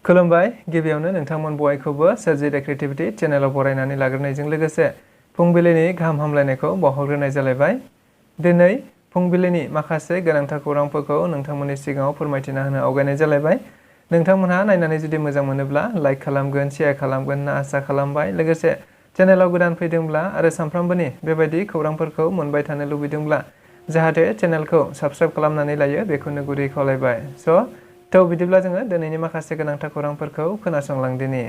खुलुमबाय गिबियावनो नोंथांमोन बयखौबो सोरजिदा क्रिएटिभिटी चेनेलाव बरायनानै लाग्रोनायजों लोगोसे फुंबिलिनि गाहाम हामलायनायखौ बावहरग्रोनाय जालायबाय। दिनै फुंबिलिनि माखासे गोनांथार खौरांफोरखौ नोंथांमोननि सिगाङाव फोरमायथिना होनो आवगायनाय जालायबाय। नोंथांमोनहा नायनानै जुदि मोजां मोनोब्ला लाइक खालामगोन, शेयार खालामगोन होनना आसा खालामबाय। लोगोसे चेनेलाव गोदान फैदोंब्ला आरो सानफ्रामबोनि बेबायदि खौरांफोरखौ मोनबाय थानो लुबैदोंब्ला जाहाथे चेनेलखौ साबस्क्राइब खालामनानै लायो बेखौनो गुरै खावलायबाय। थ' बिदिब्ला जोङो दिनैनि माखासे गोनांथार खौरांफोरखौ खोनासंलांदिनि।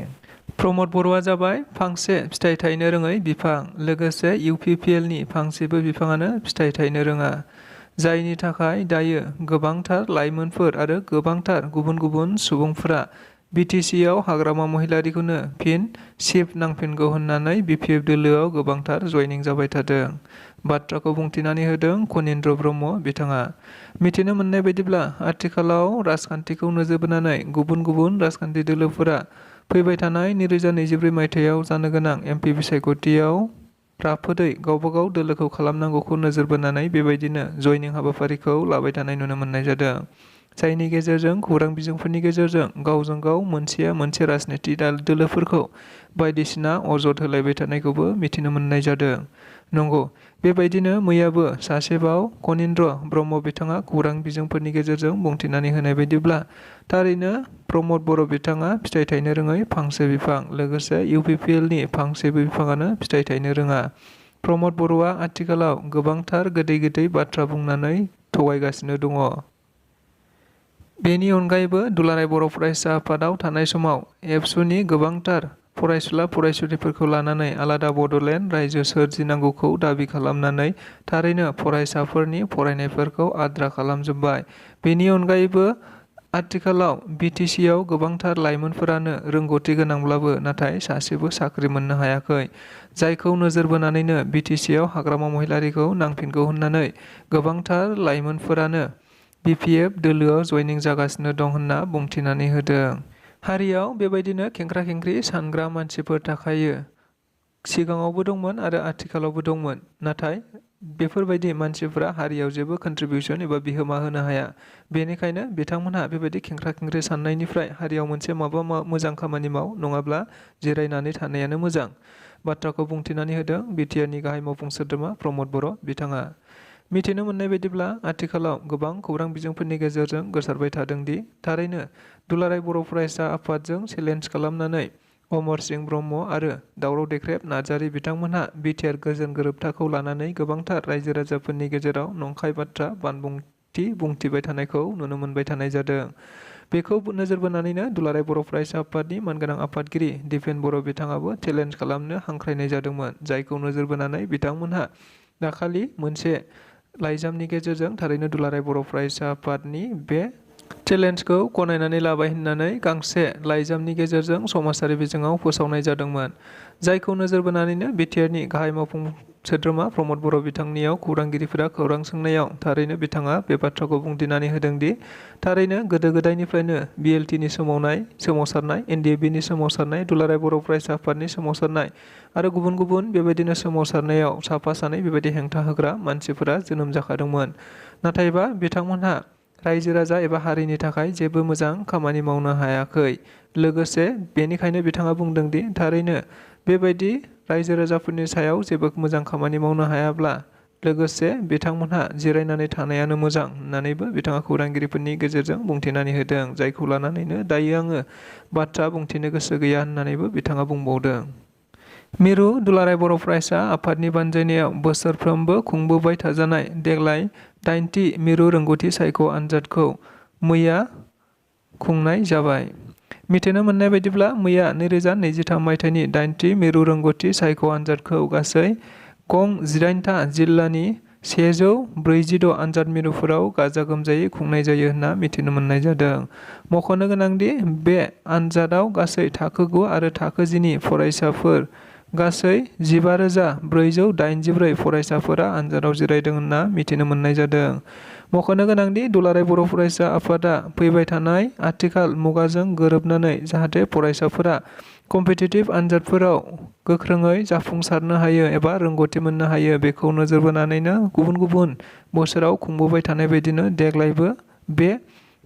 प्रमद बर'आ जाबाय फांसे फिथाइ थायनो रोङै बिफां। लोगोसे UPPLनि फांसेबो बिफाङानो फिथाइ थायनो रोङा। जायनि थाखाय दायो गोबांथार लाइमोनफोर आरो गोबांथार गुबुन गुबुन सुबुंफोरा BTCआव हाग्रामा महिलारिखौनो फिन चिफ नांफिनगौ होननानै BPF दोलोआव गोबांथार जयनिं जाबाय थादों। बाथ्राखौ बुंथिनानै होदों कनिन्द्र ब्रह्म बिथाङा। मिथिनो मोननाय बायदिब्ला आथिखालाव राजखान्थिखौ नोजोर बोनानै गुबुन गुबुन राजखान्थि दोलोफोरा फैबाय थानाय 2024 मायथाइयाव जानो गोनां MP बिसायख'थियाव राफोदै गावबागाव दोलोखौ खालामनांगौखौ नोजोर बोनानै बेबायदिनो जयनिं हाबाफारिखौ लाबाय थानाय नुनो मोननाय जादों। जायनि गेजेरजों खौरां बिजोंफोरनि गेजेरजों गावजों गाव मोनसेया मोनसे राजनीति दोलोफोरखौ बायदिसिना अजद होलायबाय थानायखौबो मिथिनो मोननाय जादों। नंगौ, बेबायदिनो मैयाबो सासेबाव कनिन्द्र ब्रह्म बिथाङा खौरां बिजोंफोरनि गेजेरजों बुंथिनानै होनाय बायदिब्ला थारैनो प्रमद बर' बिथाङा फिथाइ थायनो रोङै फांसे बिफां। लोगोसे UPPLनि फांसेबो बिफाङानो फिथाइ थायनो रोङा। प्रमद बर'आ आथिखालाव गोबांथार गोदै गोदै बाथ्रा बुंनानै थगायगासिनो दङ। बेनि अनगायैबो दुलाराय बर' फरायसा आफादाव थानाय समाव एबसुनि गोबांथार फरायसुला फरायसुलिफोरखौ लानानै आलादा बड'लेण्ड रायजो सोरजिनांगौखौ दाबि खालामनानै थारैनो फरायसाफोरनि फरायनायफोरखौ आद्रा खालामजोब्बाय। बेनि अनगायैबो आथिखालाव BTCआव गोबांथार लाइमोनफोरानो रोंगौथि गोनांब्लाबो नाथाय सासेबो साख्रि मोननो हायाखै। जायखौ नोजोर बोनानैनो BTCआव हाग्रामा महिलारिखौ नांफिनगौ होननानै गोबांथार लाइमोनफोरानो BPF दोलोआव जयनिं जागासिनो दं होनना बुंथिनानै होदों। हारियाव बेबायदिनो खेंख्रा खेंख्रि सानग्रा मानसिफोर थाखायो। सिगाङावबो दंमोन आरो आथिखालावबो दंमोन। नाथाय बेफोरबायदि मानसिफोरा हारियाव जेबो कन्ट्रिबिउसन एबा बिहोमा होनो हाया। बेनिखायनो बिथांमोनहा बेबायदि खेंख्रा खेंख्रि साननायनिफ्राय हारियाव मोनसे माबा मोजां खामानि माव, नङाब्ला जिरायनानै थानायानो मोजां। बाथ्राखौ बुंथिनानै होदों BTRनि गाहाय मावफुं सोद्रोमा प्रमद बर' बिथाङा। मिथिनो मोननाय बायदिब्ला आथिखालाव गोबां खौरां बिजोंफोरनि गेजेरजों गोसारबाय थादों दि थारैनो दुलाराय बर' फरायसा आफादजों चेलेन्ज खालामनानै अमर सिंह ब्रह्म आरो दावराव देख्रेब नार्जारि बिथांमोनहा BTR गोजोन गोरोबथाखौ लानानै गोबांथार रायजो राजाफोरनि गेजेराव नंखाय बाथ्रा बानबुंथि बुंथिबाय थानायखौ नुनो मोनबाय थानाय जादों। बेखौ नोजोर बोनानैनो दुलाराय बर' फरायसा आफादनि मानगोनां आफादगिरि दिपेन बर' बिथाङाबो चेलेन्ज खालामनो हांख्रायनाय जादोंमोन। जायखौ नोजोर बोनानै बिथांमोनहा दाखालि मोनसे लाइजामनि गेजेरजों थारैनो दुलाराय बर' फरायसा आफादनि बे चेलेन्जखौ गनायनानै लाबाय होननानै गांसे लाइजामनि गेजेरजों समाजारि बिजोङाव फोसावनाय जादोंमोन। जायखौ नोजोर बोनानैनो BTRनि गाहाय मावफुं सोद्रोमा प्रमद बर' बिथांनियाव खौरांगिरिफोरा खौरां सोंनायाव थारैनो बिथाङा बे बाथ्राखौ बुंथिनानै होदोंदि थारैनो गोदो गोदायनिफ्रायनो BLTनि सोमावसारनाय, NDFBनि सोमावसारनाय, दुलाराय बर' फरायसा आफादनि सोमावसारनाय आरो गुबुन गुबुन बेबायदिनो सोमावसारनायाव साफा सानै बेबायदि हेंथा होग्रा मानसिफोरा जोनोम जाखादोंमोन। नाथायबा बिथांमोनहा रायजो राजा एबा हारिनि थाखाय जेबो मोजां खामानि मावनो हायाखै। लोगोसे बेनिखायनो बिथाङा बुंदोंदि थारैनो बेबायदि रायजो राजाफोरनि सायाव जेबो मोजां खामानि मावनो हायाब्ला लोगोसे बिथांमोनहा जिरायनानै थानायानो मोजां होननानैबो बिथाङा खौरांगिरिफोरनि गेजेरजों बुंथिनानै होदों। जायखौ लानानैनो दायो आङो बाथ्रा बुंथिनो गोसो गैया होननानैबो बिथाङा बुंबावदों। मिरु दुलाराय बर' फरायसा आफादनि बानजायनायाव बोसोरफ्रोमबो खुंबोबाय थाजानाय देग्लाय 80थि मिरु रोंगौथि सायख' आनजादखौ मैया खुंनाय जाबाय। मिथिनो मोननाय बायदिब्ला मैया 2023 मायथाइनि 80थि मिरु रोंगौथि सायख' आनजादखौ गासै गं 18था जिल्लानि 146 आनजाद मिरुफोराव गाजा गोमजायै खुंनाय जायो होनना मिथिनो मोननाय जादों। मख'नो गोनांदि बे आनजादाव गासै थाखो 9 आरो थाखो 10नि फरायसाफोर गासै 15,484 फरायसाफोरा आनजादाव जिरायदों होनना मिथिनो मोननाय जादों। मख'नो गोनांदि दुलाराय बर' फरायसा आफादा फैबाय थानाय आथिखाल मुगाजों गोरोबनानै जाहाथे फरायसाफोरा कम्पिटिटिभ आनजादफोराव गोख्रोङै जाफुंसारनो हायो एबा रोंगौथि मोननो हायो बेखौ नोजोर बोनानैनो गुबुन गुबुन बोसोराव खुंबोबाय थानाय बायदिनो देग्लायबो बे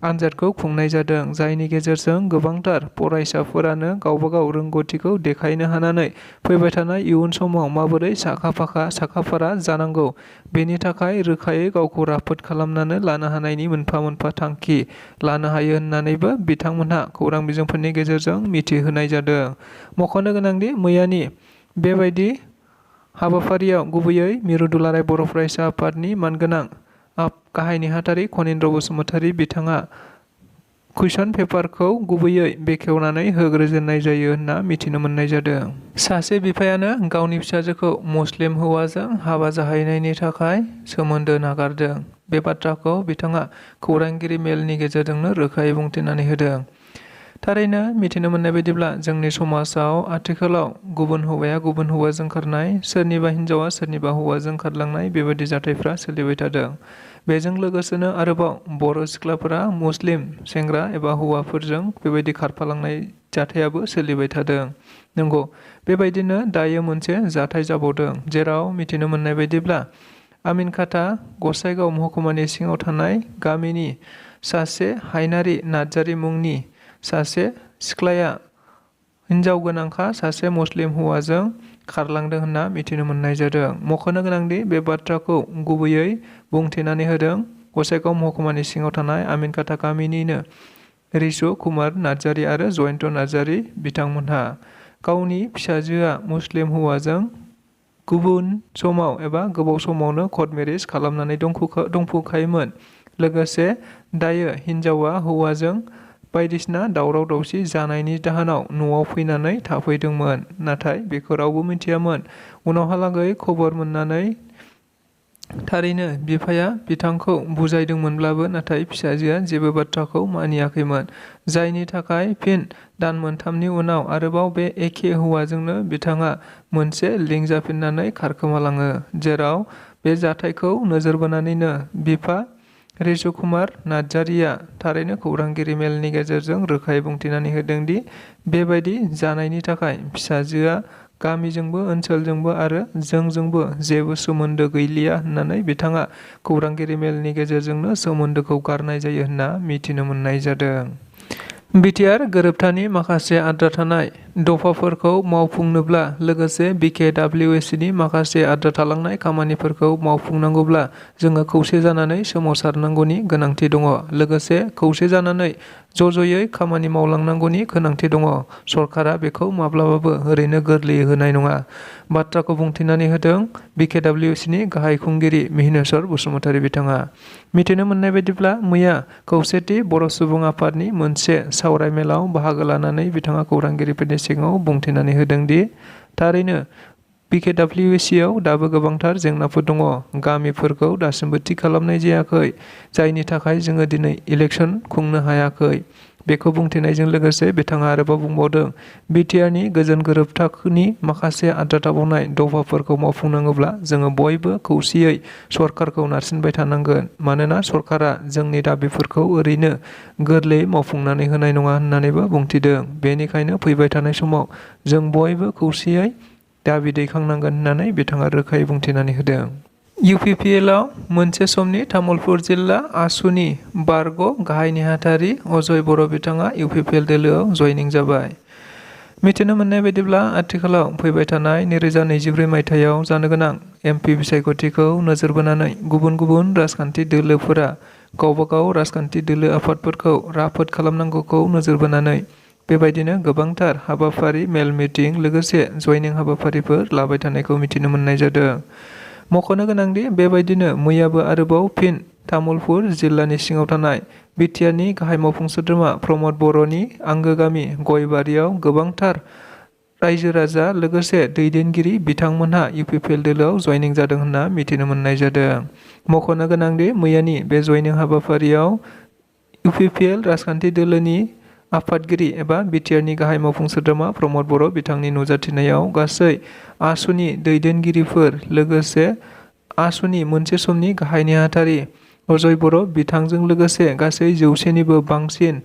आनजादखौ खुंनाय जादों, जायनि गेजेरजों गोबांथार फरायसाफोरानो गावबागाव रोंगौथिखौ देखायनो हानानै फैबाय थानाय इयुन समाव माबोरै साखाफारा जानांगौ बेनि थाखाय रोखायै गावखौ राफोद खालामनानै लानो हानायनि मोनफा मोनफा थांखि लानो हायो होननानैबो बिथांमोनहा खौरां बिजोंफोरनि गेजेरजों मिथिहोनाय जादों। मख'नो गोनांदि मैयानि बेबायदि हाबाफारियाव गुबैयै मिरु दुलाराय बर' फरायसा आफादनि मानगोनां गाहाय नेहाथारि खनीन्द्र बसुमतारी बिथाङा कुइसन पेपारखौ गुबैयै बेखेवनानै होग्रोजेननाय जायो होनना मिथिनो मोननाय जादों। सासे बिफायानो गावनि फिसाजोखौ मुस्लिम हौवाजों हाबा जाहैनायनि थाखाय सोमोन्दो नागारदों। बे बाथ्राखौ बिथाङा खौरांगिरि मेलनि गेजेरजोंनो रोखायै बुंथिनानै होदों। थारैनो मिथिनो मोननाय बायदिब्ला जोंनि समाजाव आथिखालाव गुबुन हौवाया गुबुन हौवाजों खारनाय, सोरनिबा हिन्जावा सोरनिबा हौवाजों खारलांनाय बेबायदि जाथायफ्रा सोलिबाय थादों। बेजों लोगोसेनो आरोबाव बर' सिख्लाफोरा मुस्लिम सेंग्रा एबा हौवाफोरजों बेबायदि खारफालांनाय जाथायाबो सोलिबाय थादों। नंगौ, बेबायदिनो दायो मोनसे जाथाय जाबावदों, जेराव मिथिनो मोननाय बायदिब्ला आमिनखाता गसाइगाव महकुमानि सिङाव थानाय गामिनि सासे हायनारि नार्जारी मुंनि सासे सिख्लाया हिन्जाव गोनांखा सासे मुस्लिम हौवाजों खारलांदों होनना मिथिनो मोननाय जादों। मख'नो गोनांदि बे बाथ्राखौ गुबैयै बुंथिनानै होदों गसाइगाव महकुमानि सिङाव थानाय आमिनखाता गामिनिनो रिसु कुमार नार्जारी आरो जयन्त नार्जारी बिथांमोनहा। गावनि फिसाजोआ मुस्लिम हौवाजों गुबुन समाव एबा गोबाव समावनो कर्ट मेरिज खालामनानै दंफुखायोमोन। लोगोसे दायो हिन्जावा हौवाजों बायदिसिना दावराव दावसि जानायनि जाहोनाव न'आव फैनानै थाफैदोंमोन, नाथाय बेखौ रावबो मिथियामोन। उनावहालागै खबर मोननानै थारैनो बिफाया बिथांखौ बुजायदोंमोनब्लाबो नाथाय फिसाजोआ जेबो बाथ्राखौ मानियाखैमोन, जायनि थाखाय फिन दान मोनथामनि उनाव आरोबाव बे एखे हौवाजोंनो बिथाङा मोनसे लिंक जाफिननानै खारखोमालाङो। जेराव बे जाथायखौ नोजोर बोनानैनो बिफा रिसु कुमार नार्जारीया थारैनो खौरांगिरि मेलनि गेजेरजों रोखायै बुंथिनानै होदोंदि बेबायदि जानायनि थाखाय फिसाजोआ गामिजोंबो ओनसोलजोंबो आरो जोंजोंबो जेबो सोमोन्दो गैलिया होननानै बिथाङा खौरांगिरि मेलनि गेजेरजोंनो सोमोन्दोखौ गारनाय जायो होनना मिथिनो मोननाय जादों। बिटिआर गोरोबथानि माखासे आद्रा थानाय दफाफोरखौ मावफुंनोब्ला लोगोसे बिकेडब्लिउएसनि माखासे आद्रा थालांनाय खामानिफोरखौ मावफुंनांगौब्ला जोङो खौसे जानानै सोमावसारनांगौनि गोनांथि दङ। लोगोसे खौसे जानानै ज'ज'यै खामानि मावलांनांगौनि गोनांथि दङ। सरकारा बेखौ माब्लाबाबो ओरैनो गोरलैयै होनाय नङा। बाथ्राखौ बुंथिनानै होदों बिकेडब्लिउएसनि गाहाय खुंगिरि मिहिनेश्वर बसुमतारी बिथाङा। मिथिनो मोननाय बायदिब्ला मैया खौसेथि बर' सुबुं आफादनि मोनसे सावराय मेलाव बाहागो लानानै बिथाङा खौरांगिरिफोरनि सिगाङाव बुंथिनानै होदोंदि थारैनो बिकेडब्लिउएसआव दाबो गोबांथार जेंनाफोर दङ। गामिफोरखौ दासिमबो थि खालामनाय जायाखै, जायनि थाखाय जोङो दिनै इलेक्सन खुंनो हायाखै। बेखौ बुंथिनायजों लोगोसे बिथाङा आरोबाव बुंबावदों बिटिआरनि गोजोन गोरोबथानि माखासे आद्रा थाबावनाय दफाफोरखौ मावफुंनांगौब्ला जोङो बयबो खौसेयै सरकारखौ नारसिनबाय थानांगोन। मानोना सरकारा जोंनि दाबिफोरखौ ओरैनो गोरलैयै मावफुंनानै होनाय नङा होननानैबो बुंथिदों। बेनिखायनो फैबाय थानाय समाव जों बयबो खौसेयै दाबि दैखांनांगोन होननानै बिथाङा रोखायै बुंथिनानै होदों। इउपिपिएलआव मोनसे समनि तामुलपुर जिल्ला आसुनि बारग' गाहाय नेहाथारि अजय बर' बिथाङा इउपिपिएल दोलोआव जयनिं जाबाय। मिथिनो मोननाय बायदिब्ला आथिखालाव फैबाय थानाय 2024 मायथाइयाव जानो गोनां एमपि बिसायख'थिखौ नोजोर बोनानै गुबुन गुबुन राजखान्थि दोलोफोरा गावबागाव राजखान्थि दोलो आफादफोरखौ राफोद खालामनांगौखौ नोजोर बोनानै बेबायदिनो गोबांथार हाबाफारि मेल मिटिं लोगोसे जयनिं हाबाफारिफोर लाबाय थानायखौ मिथिनो मोननाय जादों। मख'नो गोनांदि बेबायदिनो मैयाबो आरोबाव फिन तामुलपुर जिल्लानि सिङाव थानाय बिटिआरनि गाहाय मावफुं सोद्रोमा प्रमद बर'नि आंगो गामि गयबारियाव गोबांथार रायजो राजा लोगोसे दैदेनगिरि बिथांमोनहा इउपिपिएल दोलोआव जयनिं जादों होनना मिथिनो मोननाय जादों। मख'नो गोनांदि मैयानि बे जयनिं हाबाफारियाव इउपिपिएल राजखान्थि दोलोनि आफादगिरि एबा बिटिआरनि गाहाय मावफुं सोद्रोमा प्रमद बर' बिथांनि नुजाथिनायाव गासै आसुनि दैदेनगिरिफोर लोगोसे आसुनि मोनसे समनि गाहाय नेहाथारि अजय बर' बिथांजों लोगोसे गासै 100निबो बांसिन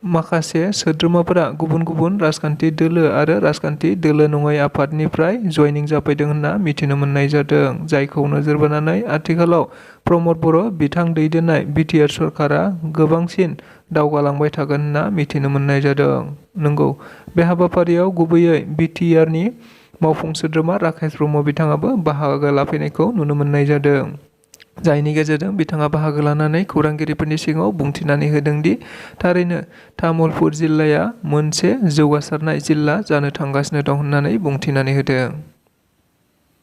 माखासे सोद्रोमाफोरा गुबुन गुबुन राजखान्थि दोलो आरो राजखान्थि दोलो नङै आफादनिफ्राय जइनिं जाफैदों होनना मिथिनो मोननाय जादों, जायखौ नोजोर बोनानै आथिखालाव प्रमद बर' बिथां दैदेननाय बिटिआर सरकारा गोबांसिन दावगालांबाय थागोन होनना मिथिनो मोननाय जादों। नंगौ, बे हाबाफारियाव गुबैयै बिटिआरनि मावफुं सोद्रोमा राकेश ब्रह्म बिथाङाबो बाहागो लाफैनायखौ नुनो मोननाय जादों, जायनि गेजेरजों बिथाङा बाहागो लानानै खौरांगिरिफोरनि सिगाङाव बुंथिनानै होदोंदि थारैनो तामुलपुर जिल्लाया मोनसे जौगासारनाय जिल्ला जानो थांगासिनो दं होननानै बुंथिनानै होदों।